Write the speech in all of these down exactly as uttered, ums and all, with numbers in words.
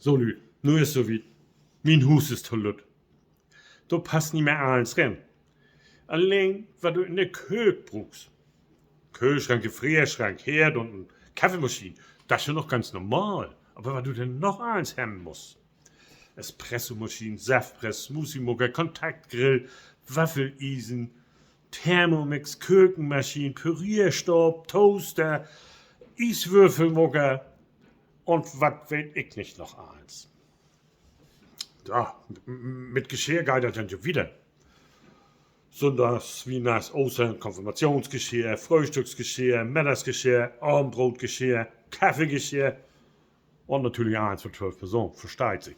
So, Lüüd, nu is so wiet. Mien Huus is to lütt. Dor passt nich mehr allens rin. Alleen, wat du in de Köök bruukst. Köhlschrank, Gefreerschrank, Heerd un en Kaffeemaschien, dat is ja noch ganz normal. Aver wat du denn noch allens hebben musst: Espressomaschien, Saftpress, Smoothie-Maker, Kontaktgrill, Waffeliesen, Thermomix, Kökenmaschien, Pürierstab, Toaster, Ieswürfelmaker un wat weet ik nich noch allens. Ja, mit Geschirr geiht dat denn jo wieder. Sünndags-, Wiehnachts-, Oostern-, Konfirmatschoonsgeschirr, Fröhstücksgeschirr, Meddagsgeschirr, Avendbrootgeschirr, Kaffeegeschirr un natürlich allens för twölf Personen, versteiht sik.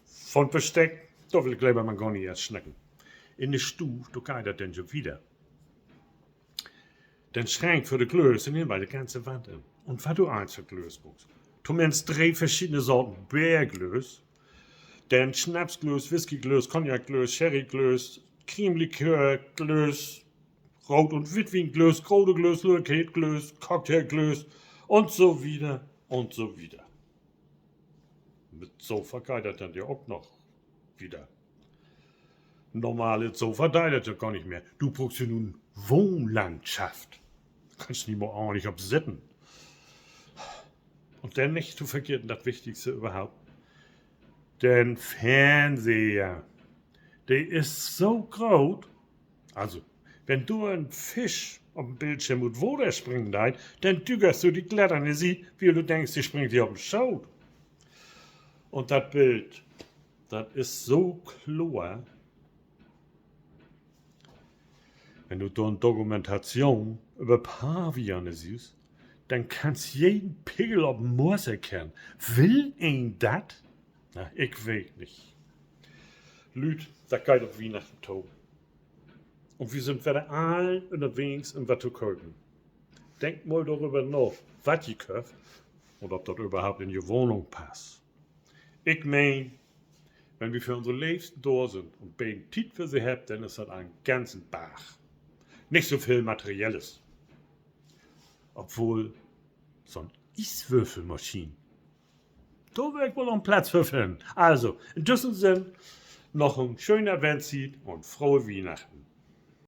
Von Besteck, dor will ik lever man gor nich eerst snacken. In de Stuuv, dor geiht dat denn jo wieder. Den Schrank för de Glöös, den hebbt wi de ganze Wand in. Un wat du allens för Glöös bruukst. Tominnst dree verschiedene Sorten Beerglöös. Denn Snapsglöös, Whiskyglöös, Cognacglöös, Sherryglöös, Cremelikörglöös, Root- un Wittwienglöös, grote Glöös, lütte Glöös, Cocktailglöös un so wieder un so wieder. Mit Sofa geiht dat denn ja ok noch wieder. Normale Sofa deit dat ja gor nich mehr. Du bruukst ja nu en Wohnlandschaft. Kannst nich mal ornlich op sitten. Un denn nich to vergeten dat Wichtigste överhaupt: den Fernseher. De is so groot, also, wenn dor en Fisch op 'n Bildschirm ut Water springen deit, denn dükerst du di glatt an de Siet, wiel du denkst, de springt di op 'n Schoot. Un dat Bild, dat is so kloor. Wenn du dor 'n Dokumentation över Paviane sühst, denn kannst jeden Pickel op 'n Moors erkennen. Will een dat? Na, ik weet nich. Lüüd, dat geiht op Wiehnachten to. Un wi sünd wedder all ünnerwegens, üm wat to köpen. Denkt mal doröver na, wat ji köfft un of dat överhaupt in jo Wahnung passt. Ik meen, wenn wi för unse Leevsten dor sünd un beten Tiet för se hebbt, denn is dat en ganzen Barg. Nich so veel Materielles. Obwohl, so 'n Ieswürfelmaschien, dor wöör ik woll noch Platz för finnen. Also, in düssen Sinn, noch en schöne Adventstiet un frohe Wiehnachten.